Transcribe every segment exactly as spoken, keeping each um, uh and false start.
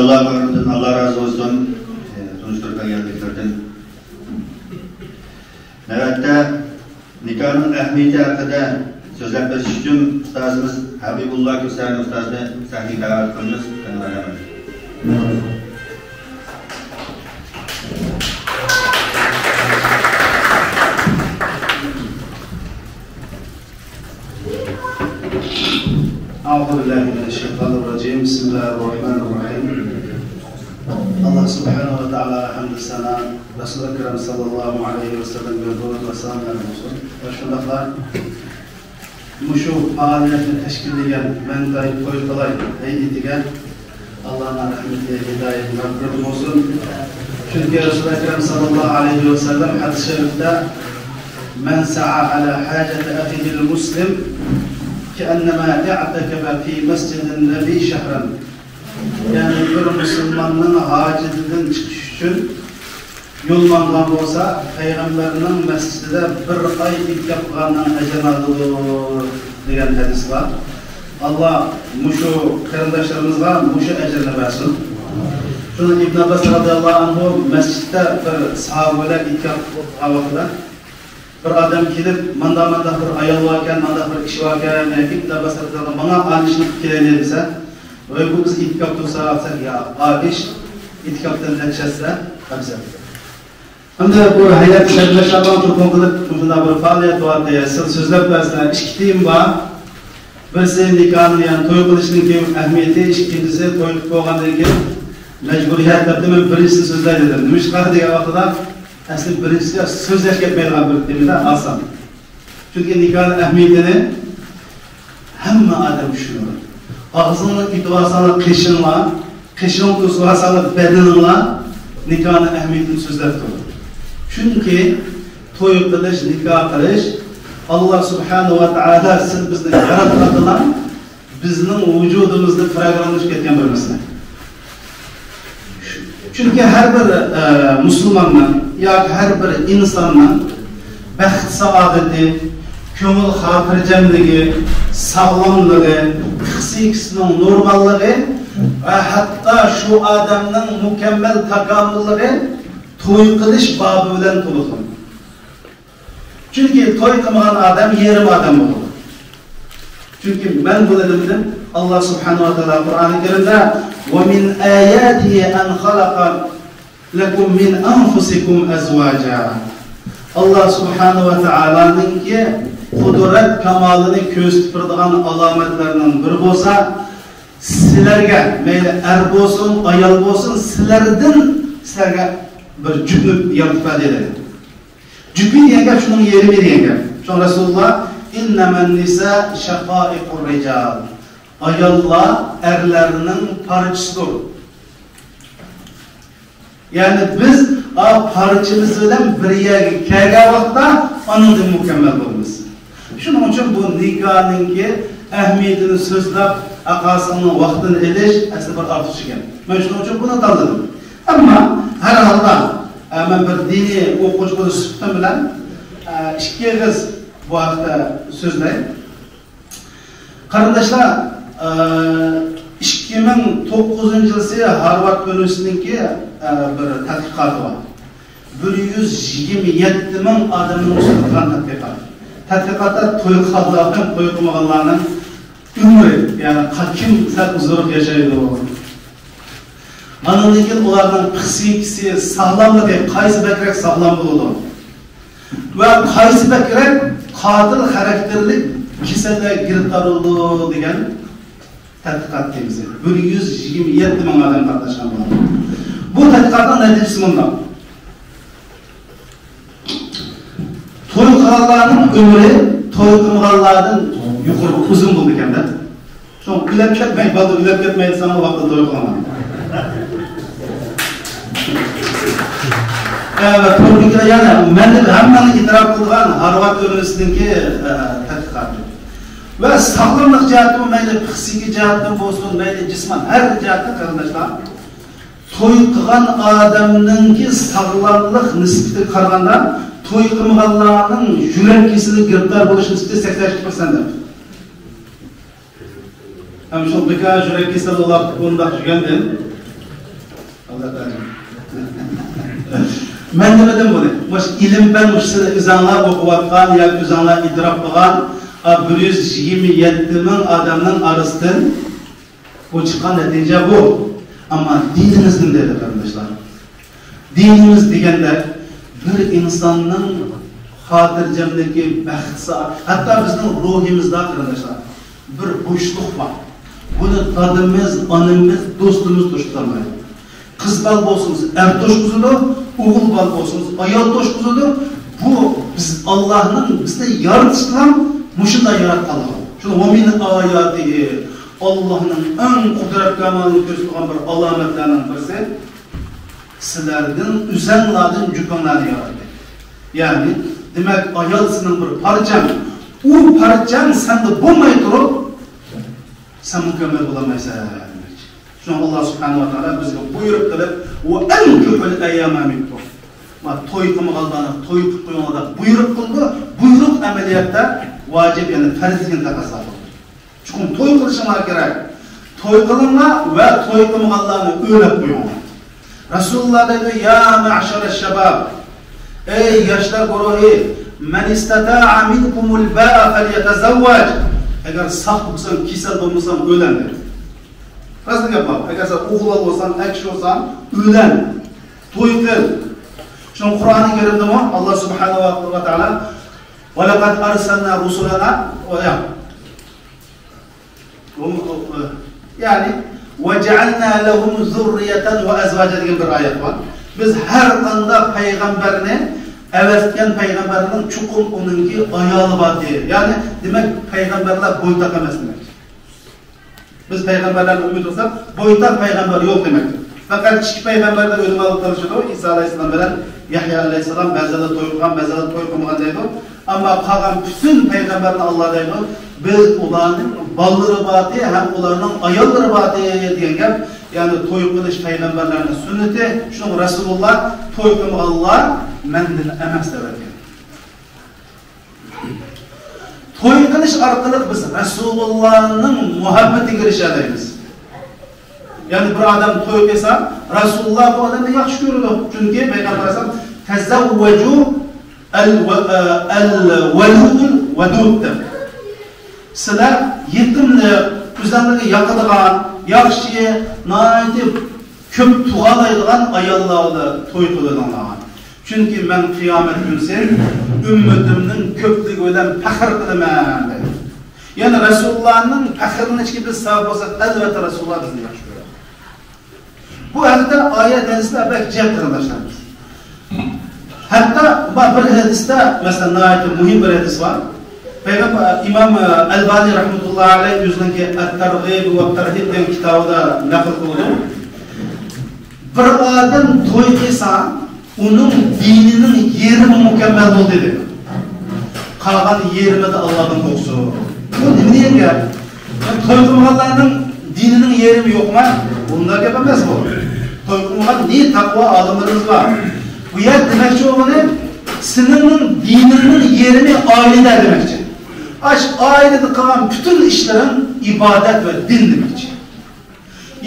ئاللا ئۆمرىدىن ئاللا رازى بولسۇن. ئە، تونۇشتۇرۇپ بەرگەنلىكلىرىدىن. نۆۋەتتە نىكاھنىڭ ئەھمىيىتى ھەققىدە سۆزلەپ بېرىش ئۈچۈن ئۇستازىمىز ھەبىبۇللا كۆسەنى ئۇستازنى سەھنىگە دەۋەت قىلىمىز. أعوذ بالله من الشيطان الرجيم. بسم الله الرحمن الرحيم. ئاللا سۇبھانەھۇ ۋە تائالاغا ھەمدۇ سانا، رەسۇلى ئەكرەم ساللاللاھۇ ئەلەيھى ۋەسەللەمگە دۇرۇد ۋە سالاملار بولسۇن. ۋە شۇنداقلا مۇشۇ پائالىيەتنى تەشكىللىگەن مەن تاي توي قىلاي ھەيئىتىگە ئاللانىڭ رەھمىتى، ھىدايىتى، مەغپىرىتى بولسۇن. چۈنكى رەسۇلى ئەكرەم ساللاللاھۇ ئەلەيھى ۋەسەللەم ھەدىس شەرىپتە، من سعى على حاجة أخيه المسلم كأنما اعتكف في مسجد النبي شهرا. يەنى بىر مۇسۇلماننىڭ ھاجىتىدىن چىقىش ئۈچۈن يول ماڭغان بولسا، پەيغەمبەرنىڭ مەسچىتىدە بىر ئاي ئېتىكاپ قىلغاننىڭ ئەجرىنى ئالىدۇ، دېگەن ھەدىس بار. ئاللا مۇشۇ قېرىنداشلىرىمىزغا مۇشۇ ئەجىرنى بەرسۇن. شۇڭا ئىبن ئابباس رازىياللاھۇ ئەنھۇ مەسچىتتە بىر ساھابە بىلەن ئېتىكاپ قىلىپ ئولتۇرغان ۋاقتىدا، بىر ئادەم كېلىپ، مانداق، مانداق بىر ئايال باركەن، مانداق بىر ئىش باركەن، ياكى ئىبن ئابباس رازىياللاھۇ ئەنھۇ ماڭا ئانا ئىشنى قىلىپ كېلەيلى دېسە، ۋاي، بۇ بىز ئېتىكاپ تۇرساق دېسەك، يا، ئا ئىش ئېتىكاپتىن نەچچە ھەسسە ئەۋزەل. ئەمدى بۇ ھەيئەت قېرىنداشلار بىلەن تېلېفون قىلىپ، مۇشۇنداق بىر پائالىيەت بار، سىز سۆزلەپ بەرسىلەر، ئىككى تېما بار. بىرسى نىكاھنىڭ، يەنى توي قىلىشنىڭكى ئەھمىيىتى، ئىككىنچىسى توي قىلىپ بولغاندىن كېيىن مەجبۇرىيەت دەپتۇ، مەن بىرىنچىسىنى سۆزلەي دېدىم. نېمىشقا دېگەن ۋاقتىدا، ئەسلى بىرىنچىسى سۆزلەش كەتمەيدىغان بىر تېمىدا ئاسان. چۈنكى نىكاھنىڭ ئەھمىيىتىنى ھەممە ئادەم چۈشىنىدۇ. ئاغزىڭنى ئېتىۋالساڭلار قېشىڭلار، قېشىڭ تۇتۇۋالساڭلار بەدىنىڭلار نىكاھنىڭ ئەھمىيىتىنى سۆزلەپ تۇرىدۇ. چۈنكى توي قىلىش، نىكاھ قىلىش، ئاللا سۇبھانەھۇ ۋە تائالا سىز بىزنى ياراتقاندىلا بىزنىڭ ۋۇجۇدىمىزدا پىروگراممىلىشىپ كەتكەن بىر مەسىلە. چۈنكى ھەر بىر، ئە، مۇسۇلماننىڭ ياكى ھەر بىر ئىنساننىڭ بەخت-سائادىتى، كۆڭۈل خاتىرجەملىكى، ساغلاملىقى، پسىخىكىسىنىڭ نورماللىقى ۋە ھەتتا شۇ ئادەمنىڭ مۇكەممەل تاكامۇللۇقى توي قىلىش بابى بىلەن تولۇقلىنىدۇ. چۈنكى توي قىلمىغان ئادەم يېرىم ئادەم بولىدۇ. چۈنكى مەن بۇ دېدىم، ئاللا سۇبھانەھۇ ۋە تائالا قۇرئانى كەرىمدە، وَمِنْ آيَاتِهِ أَنْ خَلَقَ لَكُمْ مِنْ أَنْفُسِكُمْ أَزْوَاجًا. ئاللا سۇبھانەھۇ ۋە تائالانىڭكى قۇدرەت كامالىنى كۆرسىتىپ بېرىدىغان ئالامەتلەرنىڭ بىرى بولسا، سىلەرگە، مەيلى ئەر بولسۇن، ئايال بولسۇن، سىلەردىن سىلەرگە بىر جۈپنى يارىتىپ بەردى دېدى. جۈپى دېگەن گەپ شۇنىڭ يېرىمى دېگەن گەپ. شۇڭا رەسۇلۇللا، إِنَّمَا النِّسَاءُ شَقَائِقُ الرِّجَالِ. ئاياللار ئەرلەرنىڭ پارچىسىدۇر. يەنى بىز ئا پارچىمىز بىلەن بىر يەرگە كەلگەن ۋاقىتتا ئانىڭدىن مۇكەممەل بولىمىز. شۇنىڭ ئۈچۈن بۇ نىكاھنىڭكى ئەھمىيىتىنى سۆزلەپ، ئاقاسىنىڭ ۋاقتىنى ئېلىش ئەسلى بىر ئارتۇقچە گەپ. مەن شۇنىڭ ئۈچۈن بۇنى تاللىدىم. ئەمما ھەر ھالدا، ئە، مەن بىر دىنىي ئوقۇغۇچى بولۇش سۈپىتىم بىلەن، ئە، ئىككى ئېغىز بۇ ھەقتە سۆزلەي. قېرىنداشلار، ئە، ئىككى مىڭ توققۇزىنچى يىلى ھارۋارد ئۇنىۋېرسىتېتىنىڭكى، ئە، بىر تەتقىقاتى بار. بىر يۈز يىگىرمە يەتتە مىڭ ئادەمنىڭ ئۈستىدە قىلغان تەتقىقات. تەتقىقاتتا توي قىلغانلار بىلەن توي قىلمىغانلارنىڭ ئۆمرى، يەنى قا-، كىم سەل ئۇزۇنراق ياشايدۇ؟ ئاندىن كېيىن ئۇلارنىڭ پسىخىكىسى، ساغلاملىقى قايسى بەكرەك ساغلام بولىدۇ؟ ۋە قايسى بەكرەك قاتىل خاراكتېرلىك كېسەللەرگە گىرىپتار بولىدۇ دېگەن تەتقىقات تېمىسى. بىر يۈز يىگىرمە يەتتە مىڭ ئادەم قاتناشقان بۇ. بۇ تەتقىقاتنىڭ نەتىجىسى مۇنداق. توي قىلغانلارنىڭ ئۆمرى توي قىلمىغانلاردىن يۇقىرى ئۇزۇن بولىدىكەن-دە. شۇڭا ئۆلۈپ كەتمەي، بالدۇر ئۆلۈپ كەتمەي دېسەڭ، ۋاقتىدا توي قىلىڭلار. ئە، ۋە توردىكى يەنە مەن دەپ ھەممىنى ئېتىراپ قىلىدىغان ھارۋارد ئۇنىۋېرسىتېتىنىڭكى، ئە، تەتقىقاتى. ۋە ساغلاملىق جەھەتتىن، مەيلى پسىخىكا جەھەتتىن بولسۇن، مەيلى جىسمان، ھەر جەھەتتىن قېرىنداشلار، توي قىلغان ئادەمنىڭكى ساغلاملىق نىسبىتىگە قارىغاندا، توي قىلمىغانلارنىڭ يۈرەك كېسىلىگە گىرىپتار بولۇش نىسبىتى سەكسەن ئىككى پىرسەنت. ھەم شۇ بىكار يۈرەك كېسىلى بولۇپ، بۇنداق يۈگەندىن. مەن دېمىدىم بۇنى. مۇشۇ ئىلىم-پەن، مۇشۇ سىلەر ئۆزۈڭلار ئوقۇۋاتقان ياكى ئۆزۈڭلار ئىدراك قىلغان، ئا، بىر يۈز يىگىرمە يەتتە مىڭ ئادەمنىڭ ئارىسىدىن بۇ چىققان نەتىجە بۇ. ئەمما دىنىمىز نېمە دەيدۇ، قېرىنداشلار؟ دىنىمىز دېگەندە بىر ئىنساننىڭ خاتىرجەملىكى، بەخت، سائادەت، ھەتتا بىزنىڭ روھىمىزدا، قېرىنداشلار، بىر بوشلۇق بار. بۇنى دادىمىز، ئانىمىز، دوستىمىز توشۇپ بولالمايدۇ. قىز بالا بولسىڭىز، ئەر توشقۇزىدۇ، ئوغۇل بالا بولسىڭىز، ئايال توشقۇزىدۇ. بۇ بىز، ئاللانىڭ بىزنى يارىتىشىدىن مۇشۇنداق ياراتقانلىقى. شۇنى «ۋە مىن ئاياتىھى»، ئاللانىڭ ئەڭ قۇدرەت كامالىنى كۆرسىتىدىغان بىر ئالامەتلەرنىڭ بىرسى، سىلەردىن، ئۆزەڭلاردىن جۈپۈڭلارنى ياراتتى. يەنى، دېمەك، ئايال سېنىڭ بىر پارچاڭ. ئۇ پارچاڭ سەندە بولماي تۇرۇپ، سەن مۇكەممەل بولالمايسەن دېمەكچى. شۇڭا ئاللا سۇبھانەھۇ ۋە تائالا بىزگە بۇيرۇق قىلىپ، «ۋە ئەنكىھۇل ئەيامە مىنكۇم»، توي قىلمىغانلارنى توي قىلىپ قويۇڭلار دەپ بۇيرۇق قىلدى. بۇيرۇق ئەمەلىيەتتە ۋاجىپ، يەنى پەرز دېگەن تەقەززا قىلدى. چوقۇم توي قىلىشىڭلار كېرەك. توي قىلىڭلار ۋە توي قىلمىغانلارنى ئۆيلەپ قويۇڭلار. رەسۇلۇللا دەيدۇ: «يا مەشەرەش شەباب، ئەي ياشلار گۇرۇھى، مەن ئىستەتاءە مىنكۇمۇل باءە فەليەتەزەۋۋەج.» ئەگەر ساق بولساڭ، كېسەل بولمىساڭ، ئۆيلەن دەيدۇ. راست گەپ بار. ئەگەر سەن ئوغۇل بولساڭ، ئەر كىشى بولساڭ، ئۆيلەن، توي قىل. شۇڭا قۇرئانى كەرىمدىمۇ ئاللا سۇبھانەھۇ ۋە تائالا: «ۋە لەقەد ئەرسەلنا رۇسۇلەنا»، يەنى، «ۋە جەئەلنا لەھۇم زۇررىيەتەن ۋە ئەزۋاجا» دېگەن بىر ئايەت بار. بىز ھەر قانداق پەيغەمبەرنى ئەۋەتكەن پەيغەمبەرنىڭ چوقۇم ئۇنىڭكى ئايالى بار دېدى. يەنى، دېمەك، پەيغەمبەرلەر بويتاق ئەمەس دېمەك. بىز پەيغەمبەرلەرنى ئۈمىد قىلساق، بويتاق پەيغەمبەر يوق دېمەك. پەقەت ئىككى پەيغەمبەردە ئۆلىمالار تالىشىدۇ، ئىسا ئەلەيھىسسالام بىلەن يەھيا ئەلەيھىسسالام. بەزىلەر توي قىلغان، بەزىلەر توي قىلمىغان دەيدۇ. ئەمما قالغان پۈتۈن پەيغەمبەرنى ئاللا دەيدۇ: «بىز ئۇلارنىڭ بالىلىرى بارتى ھەم ئۇلارنىڭ ئاياللىرى بارتى» دېگەن گەپ. يەنى توي قىلىش پەيغەمبەرلەرنىڭ سۈننىتى. شۇڭا رەسۇلۇللا: «توي قىلمىغانلار مەندىن ئەمەس» دەۋەتكەن. توي قىلىش ئارقىلىق بىز رەسۇلۇللانىڭ مۇھەببىتىگە ئېرىشەلەيمىز. يەنى بىر ئادەم توي قىلسا، رەسۇلۇللا بۇ ئادەمنى ياخشى كۆرىدۇ. چۈنكى پەيغەمبەر ئەلەيھىسسالام «تەزەۋۋەجۇ ئەل ۋە-، ئەل ۋەلۇدۇل ۋەدۇد» دەپ. سىلەر يېقىملىق، ئۆزلەرگە ياقىدىغان، ياخشى، ناھايىتى كۆپ تۇغالايدىغان ئاياللار بىلەن توي قىلىۋېلىڭلار. چۈنكى مەن قىيامەت كۈنسى ئۈممىتىمنىڭ كۆپلۈكى بىلەن پەخىر قىلىمەن دەيدۇ. يەنى رەسۇلۇللانىڭ پەخىرلىنىشىگە بىز سەۋەب بولساق، ئەلۋەتتە رەسۇلۇللا بىزنى ياخشى كۆرىدۇ. بۇ ھەقتە ئايەت ھەدىسلەر بەك جىق، قېرىنداشلار. ھەتتا بۇ بىر ھەدىستە، مەسىلەن، ناھايىتى مۇھىم بىر ھەدىس بار. پەيغەمبەر، ئىمام ئەلبانى رەھمەتۇللا ئەلەيھ ئۆزىنىڭكى ئەت-تەرغىب ۋە تەرھىب دېگەن كىتابىدا نەقىل قىلىدۇ. بىر ئادەم توي قىلسا، ئۇنىڭ دىنىنىڭ يېرىمى مۇكەممەل بولدى دېدى. قالغان يېرىمىدە ئاللادىن قورقسۇن. بۇ نېمە دېگەن گەپ؟ توي قىلمىغانلارنىڭ دىنىنىڭ يېرىمى يوقما؟ بۇنداق گەپ ئەمەس بۇ. توي قىلمىغان نى تەقۋا ئالىملىرىمىز بار. بۇ يەر دېمەكچى بولغىنى، سېنىڭ دىنىڭنىڭ يېرىمى ئائىلىدە دېمەكچى. ئاش ئائىلىدە قىلغان پۈتۈن ئىشلىرىڭ ئىبادەت ۋە دىن دېمەكچى.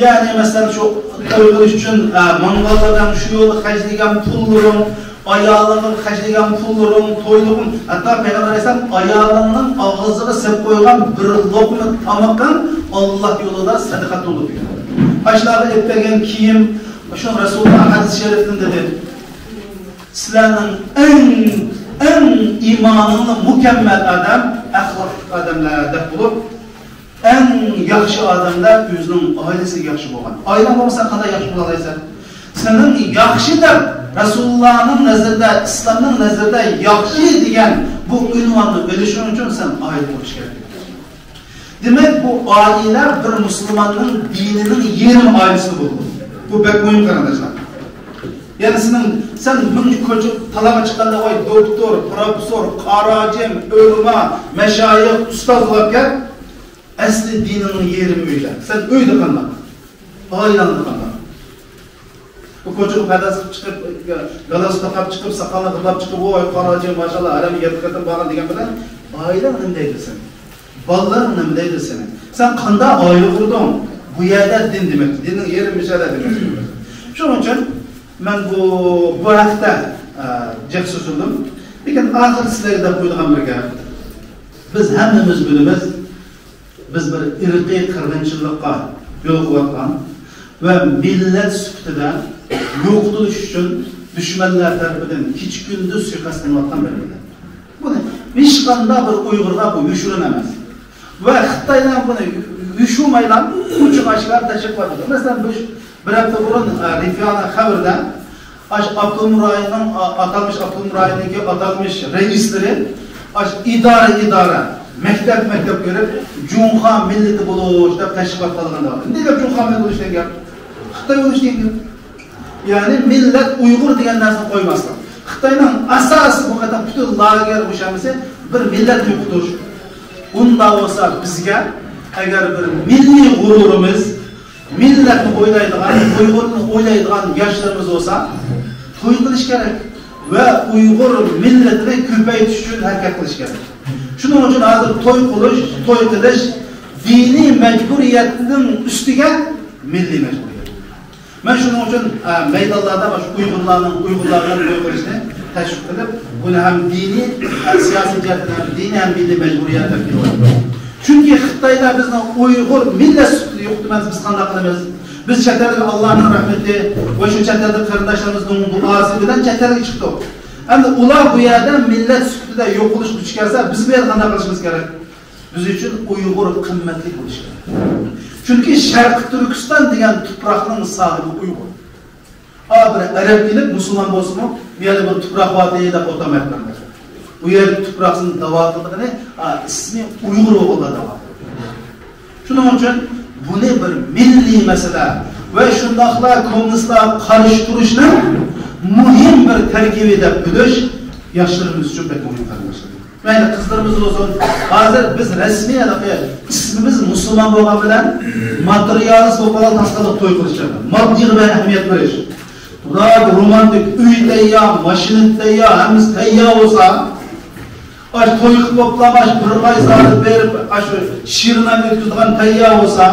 يەنى، مەسىلەن، شۇ توي قىلىش ئۈچۈن، ئە، ماڭغانلىرىڭ، شۇ يولغا خەجلىگەن پۇللىرىڭ، ئايالىڭغا خەجلىگەن پۇللىرىڭ، تويلۇقۇڭ، ھەتتا پەيغەمبەر ئەلەيھىسسالام ئايالىڭنىڭ ئاغزىغا سېلىپ قويغان بىر لوقما تامىقىڭ ئاللا يولىدا سەدىقە تۇتۇلىدۇ دېگەن. ئاشۇلارغا ئېلىپ بەرگەن كىيىم، شۇ رەسۇلۇللا ھەدىس شەرىپتىن دېدى، سىلەرنىڭ ئەڭ، ئەڭ ئىمانىڭلار مۇكەممەل ئادەم ئەخلاقلىق ئادەملەر دەپ بولۇپ، ئەڭ ياخشى ئادەملەر ئۆزىنىڭ ئائىلىسىگە ياخشى بولغان. ئائىلەڭ بولمىسا قانداق ياخشى بولالايسەن؟ سېنىڭ ياخشى دەپ رەسۇلۇللانىڭ نەزىرىدە، ئىسلامنىڭ نەزىرىدە ياخشى دېگەن بۇ ئۇنۋاننى ئېلىشىڭ ئۈچۈن سەن ئائىلە قۇرۇش كېرەك. دېمەك، بۇ ئائىلە بىر مۇسۇلماننىڭ دىنىنىڭ يېرىم ئائىلىسى بولىدۇ. بۇ بەك مۇھىم، قېرىنداشلار. يەنى سېنىڭ، سەن مىڭ كوچا تالاغا چىققاندا، ۋاي، دوكتور، پروفېسسور، قارى ھاجىم، ئۆلىما، مەشايىخ، ئۇستاز بولۇپ كەت. ئەسلى دىنىڭنىڭ يېرىمى ئۆيدە. سەن ئۆيدە قانداق؟ ئائىلەڭدە قانداق؟ بۇ كوچىغا پەرداز قىلىپ چىقىپ، گالستۇك تاقاپ چىقىپ، ساقالنى غىرلاپ چىقىپ، ۋاي، قارى ھاجىم، ماشاللا، ھەرەمگە يەتتە قېتىم بارغان دېگەن بىلەن، ئائىلەڭ نېمە دەيدۇ سېنى؟ بالىلىرىڭ نېمە دەيدۇ سېنى؟ سەن قانداق ئائىلە قۇردۇڭ؟ بۇ يەردە دىن دېمەكچى، دىننىڭ يېرىمى مۇشۇ يەردە دېمەكچى. شۇنىڭ ئۈچۈن مەن بۇ، بۇ ھەقتە، ئە، جىق سۆزلىدىم. لېكىن ئاخىرى سىلەرگە دەپ قويىدىغان بىر گەپ. بىز ھەممىمىز بىلىمىز، بىز بىر ئىرقىي قىرغىنچىلىققا يولۇقۇۋاتقان ۋە مىللەت سۈپىتىدە يوقىتىلىش ئۈچۈن دۈشمەنلەر تەرىپىدىن كېچە-كۈندۈز سۇيىقەستلىنىۋاتقان بىر مىللەت. بۇنى ھېچقانداق بىر ئۇيغۇرغا بۇ يوشۇرۇن ئەمەس. ۋە خىتايلار بۇنى يوشۇرمايلا ئوچۇق-ئاشكارا تەشۋىق قىلىۋاتىدۇ. مەسىلەن، بىر، بىر ھەپتە بۇرۇن، ئە، رىفيانىڭ خەۋىرىدە ئاشۇ ئاپتونوم رايوننىڭ، ئا-، ئاتالمىش ئاپتونوم رايوننىڭكى ئاتالمىش رەئىسلىرى ئاشۇ ئىدارە، ئىدارە، مەكتەپ، مەكتەپكە كىرىپ، جۇڭخۇا مىللىتى بولۇش دەپ تەشۋىقات قىلغاندا، نېگە جۇڭخۇا مىللىتى بولۇش دېگەن گەپ؟ خىتاي بولۇش دېگەن گەپ. يەنى مىللەت ئۇيغۇر دېگەن نەرسىنى قويماسلىق. خىتاينىڭ ئاساسىي بۇ قېتىم پۈتۈن لاگېر مۇشەممىسى بىر مىللەت يوقىتىش. ئۇنداق بولسا بىزگە ئەگەر بىر مىللىي غۇرۇرىمىز، مىللەتنى ئويلايدىغان، ئۇيغۇرنى ئويلايدىغان ياشلىرىمىز بولسا توي قىلىش كېرەك ۋە ئۇيغۇر مىللىتىنى كۆپەيتىش ئۈچۈن ھەرىكەت قىلىش كېرەك. شۇنىڭ ئۈچۈن ھازىر توي قىلىش، توي قىلىش دىنىي مەجبۇرىيەتنىڭ ئۈستىگە مىللىي مەجبۇرىيەت. مەن شۇنىڭ ئۈچۈن، ئە، مەيدانلاردا مۇشۇ ئۇيغۇرلارنىڭ، ئۇيغۇرلار بىلەن توي قىلىشنى تەشۋىق قىلىپ، بۇنى ھەم دىنىي، ھەم سىياسىي جەھەتتىن ھەم دىنىي، ھەم مىللىي مەجبۇرىيەت دەپ كېلىۋاتىمەن. چۈنكى خىتايلار بىزنى ئۇيغۇر مىللەت سۈپىتىدە يوقىتىمىز، بىز قانداق قىلىمىز؟ بىز چەت ئەلگە ئاللانىڭ رەھمىتى ۋە شۇ چەت ئەلدىكى قېرىنداشلىرىمىزنىڭ دۇئاسى بىلەن چەت ئەلگە چىقتۇق. ئەمدى ئۇلار بۇ يەردە مىللەت سۈپىتىدە يوقىلىشقا دۇچ كەلسە، بىز بۇ يەردە قانداق قىلىشىمىز كېرەك؟ بىز ئۈچۈن ئۇيغۇر قىممەتلىك بولۇشى كېرەك. چۈنكى شەرقىي تۈركىستان دېگەن تۇپراقنىڭ ساھىبى ئۇيغۇر. ئا، بىر ئەرەب كېلىپ مۇسۇلمان بولسىمۇ، بۇ يەردە بىر تۇپراق بار دەپ ئاتىمايدۇ. ئۇ يەردىكى تۇپراقنىڭ دەۋاتىدىغىنى، ئا، ئىسمى ئۇيغۇر بولغانلار دەۋاتىدۇ. شۇنىڭ ئۈچۈن بۇنى بىر مىللىي مەسىلە ۋە شۇنداقلا كوممۇنىستلارغا قارشى تۇرۇشنىڭ مۇھىم بىر تەركىبى دەپ بىلىش ياشلىرىمىز ئۈچۈن بەك مۇھىم، قېرىنداشلار. مەيلى، قىزلىرىمىز بولسۇن، ھازىر بىز رەسمىي ھېلىقى ئىسمىمىز مۇسۇلمان بولغان بىلەن ماتېرىيالىست بولۇپ قالغان تاسقانلىق توي قىلىش، ماددىيغا بەك ئەھمىيەت بېرىش. بىراق رومانتىك ئۆي تەييار، ماشىنا تەييار، ھەممىسى تەييار بولسا، ئاشۇ توي قىلىپ بوپلا، ئاشۇ بىر ئاي زادى بېرىپ، ئاشۇ شېرىن ئاينى ئۆتكۈزىدىغان تەييار بولسا،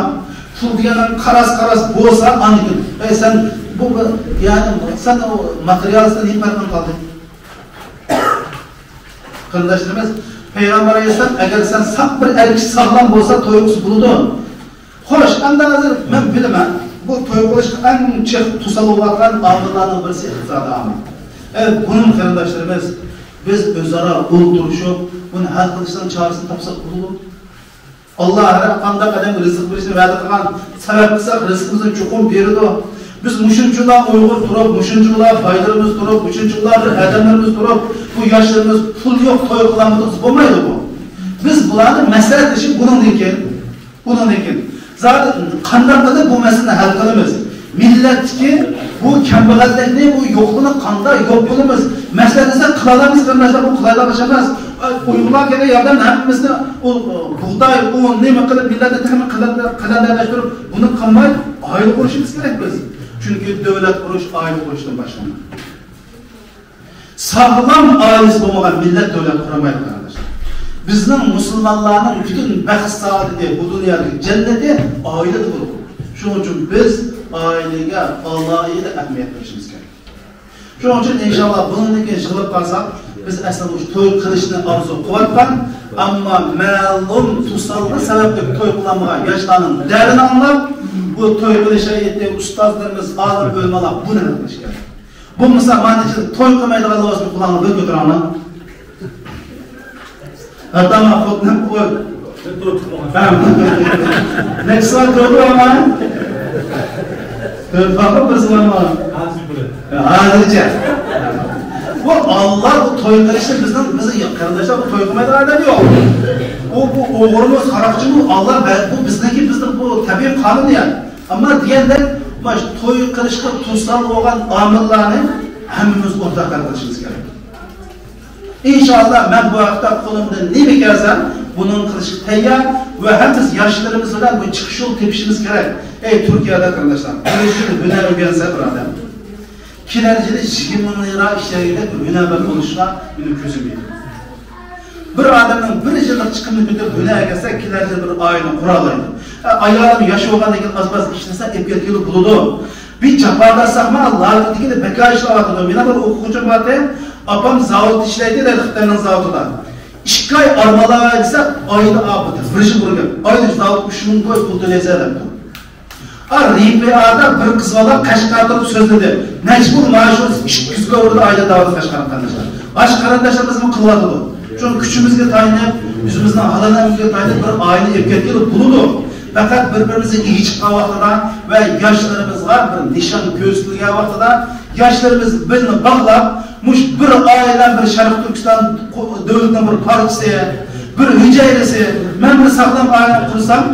پۇل دېگەن قاراس-قاراس بولسا، ئاندىن كېيىن، ئەي، سەن بۇ، بۇ، يەنى سەن ئۇ ماتېرىيالىستتىن نېمە پەرقىڭ قالدى؟ قېرىنداشلىرىمىز، پەيغەمبەر ئەلەيھىسسالام، ئەگەر سەن ساق بىر ئەر كىشى ساغلام بولسا، توي قىلسا بولىدۇ. خوش، ئەمدى ھازىر مەن بىلىمەن، بۇ توي قىلىشقا ئەڭ جىق توسال بولۇۋاتقان ئامىللارنىڭ بىرسى ئىقتىسادىي ئامىل. ئەي، بۇنىڭ قېرىنداشلىرىمىز، بىز ئۆزئارا ئولتۇرۇشۇپ، بۇنى ھەل قىلىشنىڭ چارىسىنى تاپساق بولىدۇ. ئاللا ھەر قانداق ئادەمگە رىزىق بېرىشنى ۋەدە قىلغان، سەۋەب قىلساق، رىزقىمىزنى چوقۇم بېرىدۇ. بىز مۇشۇنچىلا ئۇيغۇر تۇرۇپ، مۇشۇنچىلا بايلىرىمىز تۇرۇپ، مۇشۇنچىلا بىر ئادەملىرىمىز تۇرۇپ، بۇ ياشلىرىمىز پۇل يوق، توي قىلالمىدۇق دېسە بولمايدۇ بۇ. بىز بۇلارنى مەسلىھەتلىشىپ، بۇنىڭدىن كېيىن، بۇنىڭدىن كېيىن زادى قانداق قىلىپ بۇ مەسىلىنى ھەل قىلىمىز؟ مىللەتتىكى بۇ كەمبەغەللىكنى، بۇ يوقلۇقنى قانداق يوق قىلىمىز؟ مەسىلەن دېسە، قىلالايمىز قېرىنداشلار، بۇ قىلايلىق ئىش ئەمەس. ئۇيغۇرلار كەلگەن ياردەم ھەممىمىزنى ئۇ، ئۇ، بۇغداي، ئۇن، نېمە قىلىپ مىللەتنى تېخىمۇ قەلەندەرلەشتۈرۈپ، بۇنى قىلماي ئائىلە قۇرۇشىمىز كېرەك بىز. چۈنكى دۆلەت قۇرۇش ئائىلە قۇرۇشتىن باشلىنىدۇ. ساغلام ئائىلىسى بولمىغان مىللەت دۆلەت قۇرالمايدۇ، قېرىنداشلار. بىزنىڭ مۇسۇلمانلارنىڭ پۈتۈن بەخت سائادىتى بۇ دۇنيادىكى جەننىتى ئائىلىدە بولىدۇ. شۇنىڭ ئۈچۈن بىز ئائىلىگە ئالاھىدە ئەھمىيەت بېرىشىمىز كېرەك. شۇنىڭ ئۈچۈن ئىنشاللا بۇنىڭدىن كېيىن يىغىلىپ قالساق، بىز ئەسلىدە مۇشۇ توي قىلىشنى ئارزۇ قىلىۋاتقان، ئەمما مەلۇم توسالغۇ سەۋەبلىك توي قىلالمىغان ياشلارنىڭ دەردىنى ئاڭلاپ، بۇ توي قىلىش ھەيئىتى، ئۇستازلىرىمىز، ئالىم، ئۆلىمالار بۇنى ھەل قىلىشى كېرەك. بولمىسا مانا ئىچىدە توي قىلمايدىغانلار بولسا قۇلاقنى بىر كۆتۈرۈڭلار. ئاتاما خوتۇن قوي. نەچچە سائەت تۇردى ئاما؟ تۆت ۋاقىت بىر زامان. ھازىرچە. بۇ ئاللا بۇ توي قىلىشنى بىزنىڭ، بىزنىڭ قېرىنداشلار بۇ توي قىلمايدىغان ئادەم يوق. ئۇ، بۇ ئوغرىمۇ، ساراقچىمۇ، ئاللا بە-، بۇ بىزنىڭكى، بىزنىڭ بۇ تەبىئىي قانۇن يا. ئەمما دېگەندەك، ماش توي قىلىشقا توسال بولغان ئامىللارنى ھەممىمىز ئورتاق ھەل قىلىشىمىز كېرەك. ئىنشائاللا، مەن بۇ ھەقتە قولۇمدىن نېمە كەلسە، بۇنىڭ قىلىشقا تەييار ۋە ھەم بىز ياشلىرىمىز بىلەن بۇ چىقىش يول تېپىشىمىز كېرەك. ئەي تۈركىيەدە قېرىنداشلار، بىر يىل ھۈنەر ئۆگەنسە بىر ئادەم، كېلەر يىلى يىگىرمە مىڭ لىرا ئىشلەيدىغان بىر ھۈنەرۋەن بولۇشقا مېنىڭ كۆزۈم يېتىدۇ. بىر ئادەمنىڭ بىر يىللىق چىقىمىنى كۆتۈرۈپ ھۈنەر ئەگەتسە، كېلەر يىلى بىر ئائىلىنى قۇرالايدۇ. ئە، ئايالىم ياش بولغاندىن كېيىن ئاز-ماز ئىشلىسە، ئېلىپ كەتكىلى بولىدۇ. بىر جاپا بەرسەكمۇ، لاگېردىكىدە بەك ئىشلەۋاتىدۇ. مېنىڭ بىر ئوقۇغۇچىم بارتى، ئاپام زاۋۇتتا ئىشلەيتتى دەيدۇ، خىتاينىڭ زاۋۇتىدا. ئىككى ئاي ئارام ئالاي دېسەك، ئايدا ئاپىتى، بىر يىل بۇرۇن گەپ. ئايدا زاۋۇتقا ئۈچ مىڭ كوي پۇل تۆلەيسەن دەپتۇ. ئا، رىپىئادا بىر قىز بالا قەشقەر تۇرۇپ سۆزلىدى. نەچچە پۇل مائاش بولسا، ئىككى يۈز كوي ئۇرىدۇ ئايدا دەۋاتىدۇ قەشقەرنىڭ قېرىنداشلار. باشقا قېرىنداشلىرىمىزمۇ قىلىۋاتىدۇ. شۇڭا كۈچىمىزگە تايىنىپ، ئۆزىمىزنىڭ ھالال ئەمگىكىگە تايىنىپ بىر ئائىلە ئېلىپ كەتكىلى بولىدۇ. پەقەت بىر-بىرىمىزگە ئىگە چىققان ۋاقتىدا ۋە ياشلىرىمىزغا بىر نىشان كۆرسىتىلگەن ۋاقتىدا، ياشلىرىمىز بىلىنى باغلاپ، مۇشۇ بىر ئائىلە، بىر شەرقىي تۈركىستان دۆلىتىنىڭ بىر پارچىسى، بىر ھۈجەيرىسى، مەن بىر ساغلام ئائىلە قۇرسام،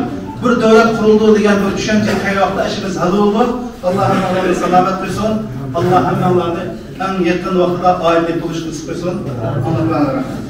بىر دۆلەت قۇرۇلىدۇ دېگەن بىر چۈشەنچە كەلگەن ۋاقىتتا ئىشىمىز ھەل بولىدۇ. ئاللا ھەممىڭلارنى سالامەت قىلسۇن. ئاللا ھەممىڭلارنى ئەڭ يېقىن ۋاقىتتا ئائىلىلىك بولۇشقا نېسىپ قىلسۇن. ئاللا تائالا رەھمەت.